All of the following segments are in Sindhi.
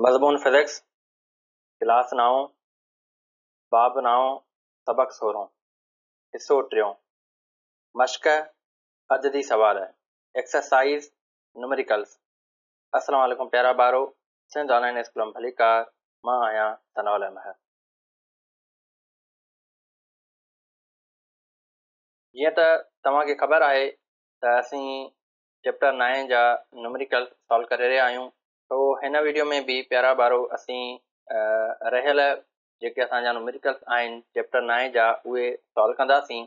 مضمون فزڪس، ڪلاس نائون، باب نائون، سبق سورهون، حصو ٽيون، مشق، عددي سوال، ايڪسرسائيز، نمريڪلز. السلام عليڪم پيارا ٻارو، سنڌ آن لائين اسڪول ۾ ڀليڪار، مان آهيان ثناء الله مهر. جيئن ته توهان کي خبر آهي ته اسين چيپٽر نائين جا نمريڪل سالو ڪري رهيا آهيون. سو هن ويڊيو ۾ به پيارا ٻارو اسين رهيل جيڪي اسان جا نمريڪلس آهن چيپٽر نائين جا اهي سالو ڪنداسين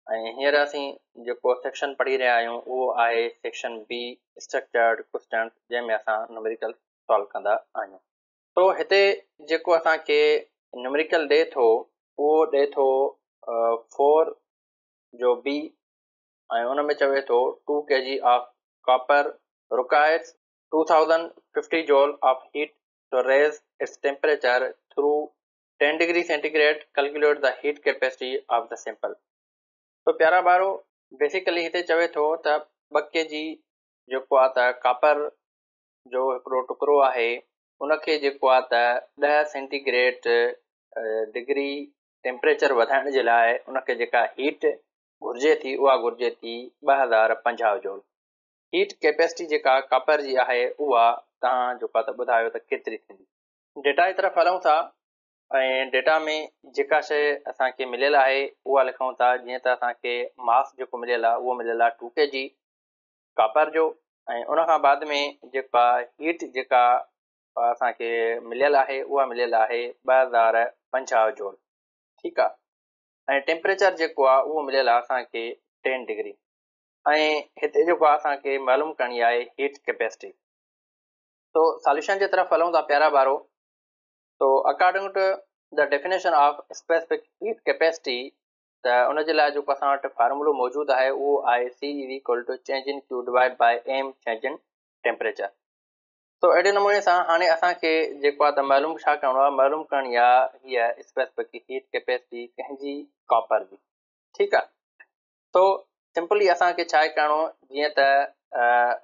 ۽ هينئر اسين جيڪو سيڪشن پڙهي رهيا آهيون اهو آهي سيڪشن بي اسٽرڪچرڊ ڪوسچنس جنهن ۾ اسان نمريڪل سالو ڪندا آهيون. سو هتي جيڪو اسان کي نمريڪل ڏئي ٿو اهو ڏئي ٿو فور جو بي ۽ ان ۾ چوي ٿو two K G of copper requires 2050 joule of heat to raise its temperature through 10 degree centigrade calculate the heat capacity of the sample. تو پيارا ٻارو بيسيڪلي هتي چوي ٿو ته ٻه ڪي جي جيڪو آ ته ڪاپر جو هڪڙو ٽڪرو آهي ان کي جيڪو آهي ته ڏهه سينٽي گريڊ ڊگري ٽيمپريچر وڌائڻ جي لاء ان کي جيڪا هيٽ گهرجي ٿي اها گهرجي ٿي 2050 جول. هيٽ ڪيپيسٽي جيڪا ڪاپر جي آهي اها توهان جيڪو آهي ته ٻڌايو ته ڪيتري ٿيندي. ڊيٽا جي طرف هلون ٿا ۽ ڊيٽا ۾ جيڪا شيء اسان کي مليل آهي اها لکون ٿا جيئن ته اسان کي ماس جيڪو مليل آهي اهو مليل آهي ٽو ڪي جي ڪاپر جو ۽ ان کان بعد ۾ جيڪا هيٽ جيڪا اسان کي مليل آهي اها مليل آهي 2050 جول ٺيڪ آ ۽ ٽيمپريچر جيڪو آ اهو مليل آ اسان کي 10 ڊگري ۽ هتي جيڪو آ اسان کي معلوم ڪرڻي آهي هيٽ ڪيپيسٽي. تو ساليوشن جي طرف هلون ٿا پيارا ٻارو. تو according to the definition of specific heat capacity ته ان جي لاء جيڪو اسان وٽ فارمولو موجود آهي اهو آهي C is equal to change in Q divide by M change in temperature. تو اهڙي نموني سان هاڻي اسان کي جيڪو آهي ته معلوم ڇا ڪرڻو آهي معلوم ڪرڻي آهي هيء اسپيسفڪ هيٽ ڪيپيسٽي ڪنهن جي ڪاپر جي ٺيڪ آهي. تو سمپلي اسان کي ڇا ڪرڻو جيئن ته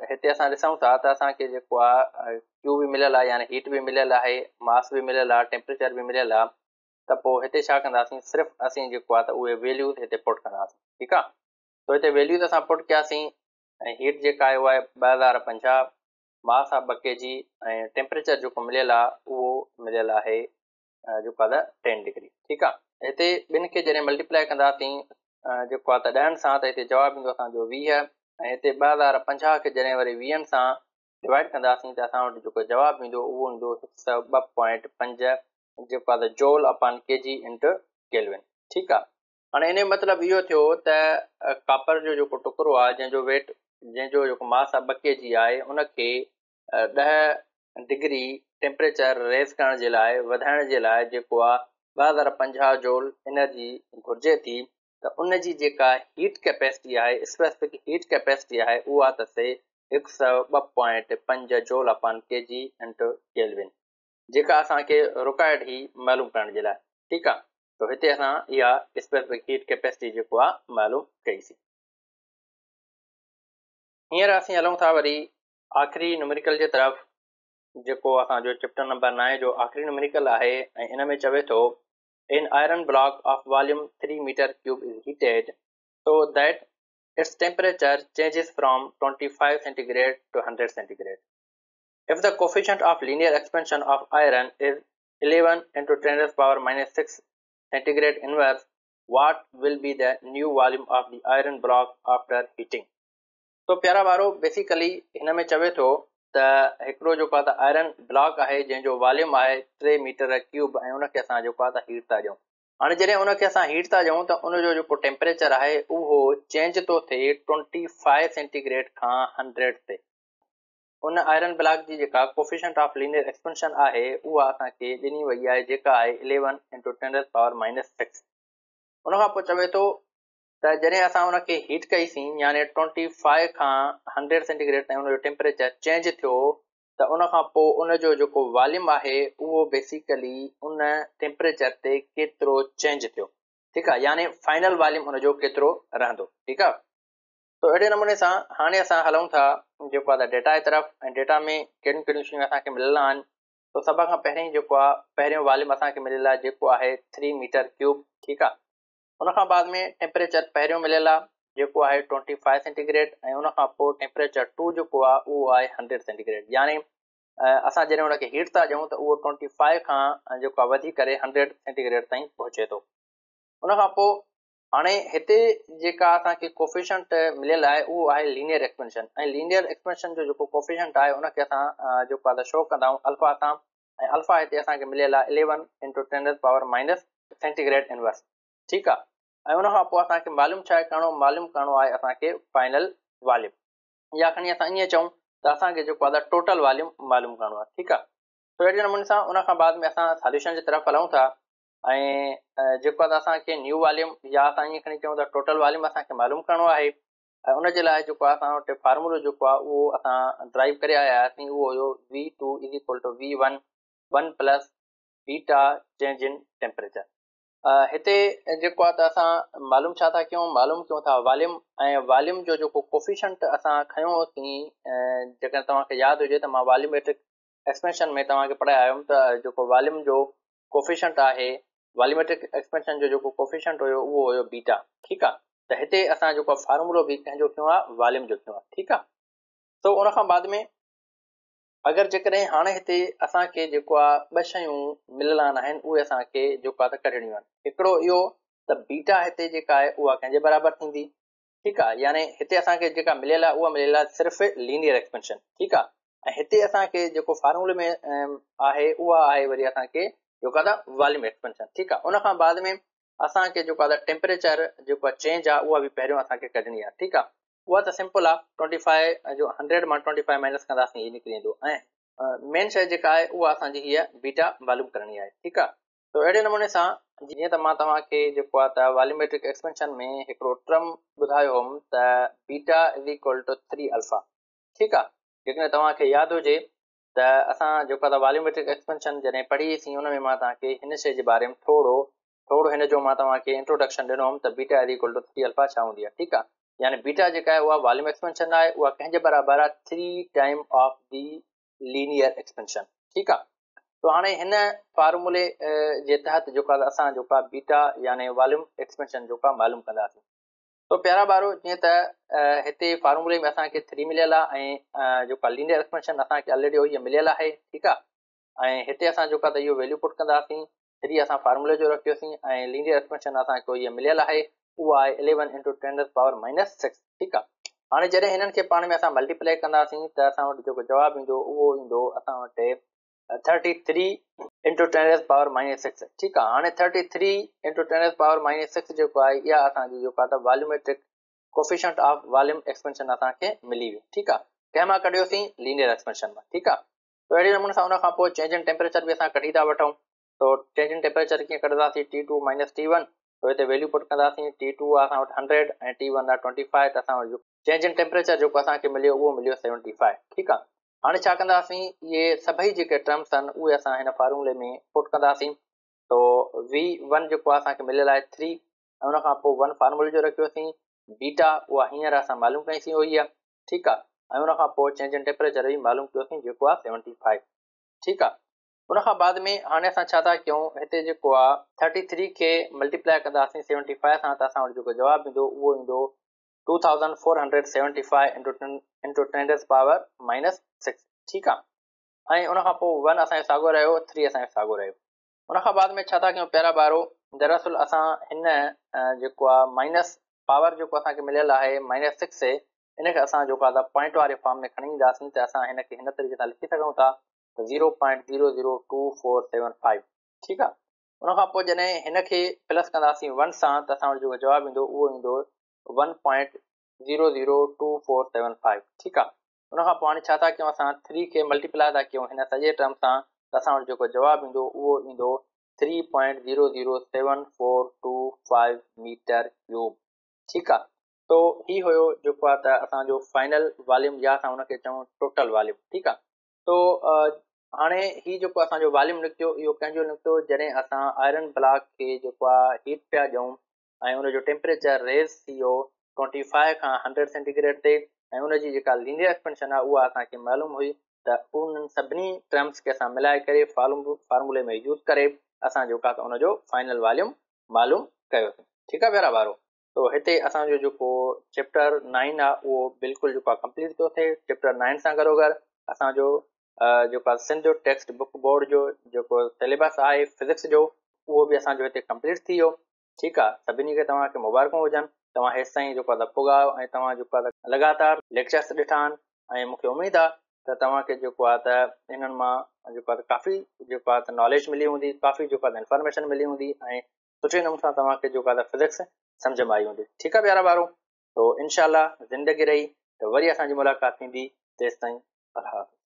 هتي اسان ڏسون ٿا ته اسان کي جيڪو آهي ڪيو به مليل آهي يعني هيٽ به مليل آهي ماس به مليل آهي ٽيمپريچر به مليل آهي ته پوء هتي ڇا ڪنداسين صرف اسين جيڪو آهي ته اهي ويليوز هتي پٽ ڪنداسين ٺيڪ آهي تو هتي ويليوز اسان پٽ ڪياسين ۽ هيٽ جيڪا آهي اها آهي 2050 ماس آهي 2 ڪي جي ۽ ٽيمپريچر جيڪو مليل آهي اهو مليل آهي جيڪو آهي ته 10 ڊگري ٺيڪ آهي هتي ٻن کي جڏهن ملٽيپلائي ڪنداسين جيڪو آهي ته ڏهن سان ته هتي جواب ايندو اسان جو 20 ۽ هتي 2050 کي جڏهن وري ويهن سان ڊوائيڊ ڪنداسين ته اسان وٽ جيڪو جواب ايندو اهو ايندو هڪ سؤ ٻه پوائنٽ پنج جيڪو آهي ته joule upon K G into kelvin ٺيڪ آهي هاڻي ان جو مطلب اهو ٿيو ته ڪاپر جو جيڪو ٽڪرو آهي جنهن جو ويٽ جنهن جو جيڪو ماس آهي ٻه ڪي جي آهي ان کي ڏهه ڊگري ٽيمپريچر ريز ڪرڻ جي لاء وڌائڻ جي لاء جيڪو آهي 2050 جول انرجي گهرجي ٿي ته ان جي جيڪا هيٽ ڪيپيسٽي آهي، اسپيسفڪ هيٽ ڪيپيسٽي آهي، اها ته سي 102.5 joule upon K G into kelvin, جيڪا اسان کي رڪوائرڊ هئي معلوم ڪرڻ جي لاء، ٺيڪ آ، ته هتي اسان اها اسپيسفڪ هيٽ ڪيپيسٽي جيڪو آ معلوم ڪئي سين. هينئر اسين هلون ٿا وري آخري نميريڪل جي طرف، جيڪو اسان جو چيپٽر نمبر نائين جو آخري نميريڪل آهي ۽ ان ۾ چوي ٿو An iron block of volume 3 meter cube is heated so that its temperature changes from 25 centigrade to 100 centigrade. If the coefficient of linear expansion of iron is 11 into 10 to the power minus 6 centigrade inverse, what will be the new volume of the iron block after heating? تو پيارا ٻارو بيسيڪلي هن ۾ چوي ٿو ته هڪڙو جيڪو آهي ته آئرن بلاڪ آهي جنهن جو واليوم آهي ٽي ميٽر ڪيوب ۽ ان کي اسان جيڪو آهي ته هيٽ ٿا ڏيون هاڻي جڏهن ان کي اسان هيٽ ٿا ڏيون ته ان جو جيڪو ٽيمپريچر آهي اهو چينج ٿو ٿئي ٽوئنٽي فائيو سينٽي گريڊ کان هنڊريڊ تي. ان آئرن بلاڪ جي جيڪا ڪوفيشنٽ آف لينيئر ايڪسپينشن آهي اها اسان کي ڏني وئي آهي جيڪا آهي eleven into ten ريز power minus six. ان کان پوء چوي ٿو ته جڏهن اسان ان کي هيٽ ڪئي سين يعني ٽوئنٽي فائيو کان هنڊريڊ سينٽي گريڊ تائين ان جو ٽيمپريچر چينج ٿيو ته ان کان پوء ان جو جيڪو واليوم آهي اهو بيسيڪلي ان ٽيمپريچر تي ڪيترو چينج ٿيو ٺيڪ آهي يعني فائنل واليوم ان جو ڪيترو رهندو ٺيڪ آهي تو اهڙي نموني سان هاڻي اسان هلون ٿا جيڪو آهي ڊيٽا جي طرف ۽ ڊيٽا ۾ ڪهڙيون ڪهڙيون شيون اسان کي مليل آهن. تو سڀ کان پهرين جيڪو آ پهريون واليوم اسان کي مليل آ جيڪو آهي 3 ميٽر ڪيوب ٺيڪ آ. ان کان بعد ۾ ٽيمپريچر پهريون مليل آ جيڪو آهي 25 سينٽي گريڊ ۽ ان کان پوء ٽيمپريچر 2 جيڪو آ اهو آهي 100 سينٽي گريڊ، يعني اسان جڏهن ان کي هيٽ ٿا ڏيون ته اهو 25 کان جيڪو آ وڌي ڪري 100 سينٽي گريڊ تائين پهچي ٿو. ان کان پوء هاڻي هتي جيڪا اسان کي ڪوفيشنٽ مليل آهي اهو آهي لينيئر ايڪسپينشن ۽ لينيئر ايڪسپينشن جو جيڪو ڪوفيشنٽ آهي ان کي اسان جيڪو آهي شو ڪندا آهيون الفا سان ۽ الفا هتي اسان کي مليل آهي 11 into 10 raise power minus centigrade inverse ٺيڪ آهي. ۽ ان کان پوء اسان کي معلوم ڇا آهي ڪرڻو؟ معلوم ڪرڻو آهي اسان کي فائنل واليوم، يا کڻي اسان ائين چئون ته اسان کي جيڪو آهي ٽوٽل واليوم معلوم ڪرڻو آهي ٺيڪ آهي. تو اهڙي نموني سان ان کان بعد ۾ اسان ساليوشن جي طرف هلون ٿا ۽ جيڪو آهي اسان کي نيو واليوم يا اسان ائين کڻي چئون ته ٽوٽل واليوم اسان کي معلوم ڪرڻو آهي ۽ ان جي لاء جيڪو آهي اسان وٽ فارمولو جيڪو آهي اهو اسان ڊرائيو ڪري آيا آهياسين، اهو هيو V two is equal to V one one plus beta change in temperature. هتي جيڪو آهي ته اسان معلوم ڇا ٿا ڪيون؟ معلوم ڪيون ٿا واليوم ۽ واليوم جو جيڪو ڪوفيشنٽ اسان کنيو هوسين، جيڪڏهن توهان کي ياد هجي ته مان واليوميٽرڪ ايڪسپينشن ۾ توهان کي پڙهائي آيو هيم ته جيڪو واليوم جو ڪوفيشنٽ آهي، واليوميٽرڪ ايڪسپينشن جو جيڪو ڪوفيشنٽ هيو اهو هيو بيٽا ٺيڪ آ. ته هتي اسان جيڪو فارمولو به ڪنهن جو کنيو آ؟ واليوم جو کنيو آ ٺيڪ آ. سو ان کان بعد ۾ اگر جيڪڏهن هاڻي هتي اسان کي جيڪو آ ٻه شيون مليل آهن اهي اسان کي جيڪو آ ته ڪڍڻيون آهن. هڪڙو اهو ته بيٽا هتي جيڪا آهي اها ڪنهن جي برابر ٿيندي ٺيڪ آ، يعني هتي اسان کي جيڪا مليل آ اها مليل آ صرف لينيئر ايڪسپينشن ٺيڪ آ، ۽ هتي اسان کي جيڪو فارمولي ۾ آهي اها آهي وري اسان کي جيڪا ته واليوم ايڪسپينشن ٺيڪ آ. ان کان بعد ۾ اسان کي جيڪو آ ته ٽيمپريچر جيڪو چينج آ اها به پهريون اسان کي ڪڍڻي آ ٺيڪ آ. اها ته سمپل آ، 25 جو 100 مان 25 مائنس ڪنداسين هي نڪري ايندو ۽ مين شيء جيڪا آهي اها اسان جي هيء بيٽا معلوم ڪرڻي آهي ٺيڪ آ. تو اهڙي نموني سان جيئن ته مان توهان کي جيڪو آهي ته واليوميٽرڪ ايڪسپينشن ۾ هڪڙو ٽرم ٻڌايو هوم ته بيٽا is equal two 3 alpha ٺيڪ آهي. جيڪڏهن توهان کي ياد هجي ته اسان جيڪو آهي ته واليوميٽرڪ ايڪسپينشن جڏهن پڙهي سين ان ۾ مان توهان کي هن شيء جي باري ۾ ٿورو ٿورو هن جو مان توهان کي انٽروڊڪشن ڏنو هوم ته بيٽا is equal two 3 alpha ڇا هوندي آهي ٺيڪ آهي. يعني بيٽا جيڪا آهي اها واليوم ايڪسپينشن آهي، اها ڪنهن جي برابر آهي؟ 3 time of the linear expansion ٺيڪ آهي. تو هاڻي هن فارمولي جي تحت جيڪو آهي اسان جيڪو آهي بيٽا يعني واليوم ايڪسپينشن جيڪو آهي معلوم ڪنداسين. تو پيارا ٻارو جيئن ته هتي فارمولي ۾ اسان کي 3 مليل آهي ۽ جيڪو آهي لينيئر ايڪسپينشن اسان کي آلريڊي اهي مليل آهي ٺيڪ آهي. ۽ هتي اسان جيڪو آهي ته اهو ويليو پٽ ڪنداسين، 3 اسان فارمولي جو رکيوسين ۽ لينيئر ايڪسپينشن اسان کي اهي مليل آهي اهو آهي 11 انٽو 10 ريز پاور مائنس 6 ٺيڪ آهي. هاڻي جڏهن هنن کي پاڻ ۾ اسان ملٽيپلائي ڪنداسين ته اسان وٽ جيڪو جواب ايندو اهو ايندو اسان وٽ 33 انٽو 10 ريز پاور مائنس 6 ٺيڪ آهي. هاڻي 33 انٽو 10 ريز پاور مائنس 6 جيڪو آهي اها اسان جي جيڪو آهي ته واليوميٽرڪ ڪوفيشنٽ آف واليوم ايڪسپينشن اسان کي ملي ويو ٺيڪ آهي. ڪنهن مان ڪڍيوسين؟ لينيئر ايڪسپينشن مان ٺيڪ آهي. تو اهڙي نموني سان ان کان پوء چينج ان ٽيمپريچر به اسان ڪڍي ٿا وٺون. تو چينج ان ٽيمپريچر ڪيئن ڪڍنداسين؟ ٽي ٽو مائنس ٽي ون، تو هتي ويليو پٽ ڪنداسين، ٽي ٽو آهي اسان وٽ 100 ۽ ٽي ون آهي 25 ته اسان وٽ چينج ان ٽيمپريچر جيڪو اسان کي مليو اهو مليو 75 ٺيڪ آهي. هاڻي ڇا ڪنداسين؟ اهي سڀئي جيڪي ٽرمس آهن اهي اسان هن فارمولي ۾ پٽ ڪنداسين. تو وي ون جيڪو آهي اسان کي مليل آهي 3 ۽ ان کان پوء 1 فارمولي جو رکيوسين، بيٽا اها هينئر اسان معلوم ڪئيسين اهي آهي ٺيڪ آهي. ۽ ان کان پوء چينج ان ٽيمپريچر به معلوم ڪيوسين جيڪو آهي 75 ٺيڪ آهي. ان کان بعد ۾ هاڻي اسان ڇا ٿا ڪيون؟ هتي جيڪو آ 33 کي ملٽيپلائي ڪنداسين 75 سان ته اسان وٽ جيڪو جواب ايندو اهو ايندو 2475 انٽو 10 ريز پاور مائنس 6 ٺيڪ آ. ۽ ان کان پوء 1 اسان جو ساڳو رهيو، 3 اسان جو ساڳو رهيو. ان کان بعد ۾ ڇا ٿا ڪيون پيارا ٻارو؟ دراصل اسان هن جيڪو آ مائنس پاور جيڪو اسان کي مليل آهي مائنس 6 ان کي اسان جيڪو آ ته پوائنٽ واري فارم ۾ کڻي اينداسين ته اسان هن کي هن طريقي سان لکي سگهون ٿا zero point zero zero two four seven five ٺيڪ آ. ان کان پوء جڏهن هن کي پلس ڪنداسين 1 سان ته اسان وٽ جيڪو جواب ايندو اهو ايندو one point zero zero two four seven five ٺيڪ آ. ان کان پوء هاڻي ڇا ٿا ڪيون؟ اسان 3 کي ملٽيپلائي ٿا ڪيون هن سڄي ٽرم سان ته اسان وٽ جيڪو جواب ايندو اهو ايندو three point zero zero seven four two five metre cube ٺيڪ آ. تو هي هيو جيڪو آ ته اسان جو فائنل واليوم يا اسان ان کي چئون ٽوٽل واليوم ٺيڪ آ. تو هاڻي هي جيڪو اسان جو واليوم نڪتو اهو ڪنهن جو نڪتو؟ جڏهن اسان آئرن بلاڪ کي جيڪو آ هيٽ پيا ڏيون ۽ ان جو ٽيمپريچر ريز ٿي ويو 25 کان 100 سينٽي گريڊ تي ۽ ان جي جيڪا لينيئر ايڪسپينشن آ اها اسان کي معلوم هئي. ته انهن سڀني ٽرمز کي اسان ملائي ڪري فارمولي ۾ يوز ڪري اسان جيڪو آهي ان جو فائنل واليوم معلوم ڪيوسين. ٺيڪ آهي پيارا ٻارو. تو هتي اسان جو جيڪو چيپٽر نائن آهي اهو بلڪل جيڪو آهي ڪمپليٽ ٿو ٿئي. چيپٽر نائن سان گڏوگڏ اسان جو جيڪو آهي سنڌ ٽيڪسٽ بڪ بورڊ جو جيڪو سليبس آهي فزڪس جو اهو به اسان جو هتي ڪمپليٽ ٿي ويو. ٺيڪ آ سڀني کي توهان کي مبارڪون هجن توهان هيستائين جيڪو آ پڳا آهيو ۽ توهان جيڪو آ لڳاتار ليڪچرس ڏٺا آهن ۽ مون کي اميد آ ته توهان کي جيڪو آ ته انهن مان جيڪو آ ته ڪافي جيڪو آ ته ناليج ملي هوندي ڪافي جيڪو آ ته انفارميشن ملي هوندي ۽ سٺي نموني سان توهان کي جيڪو آ ته فزڪس سمجهه ۾ آئي هوندي. ٺيڪ آ پيارا ٻارو تو انشاء الله زندگي رهي ته وري اسان جي ملاقات ٿيندي تيستائين الله حافظ.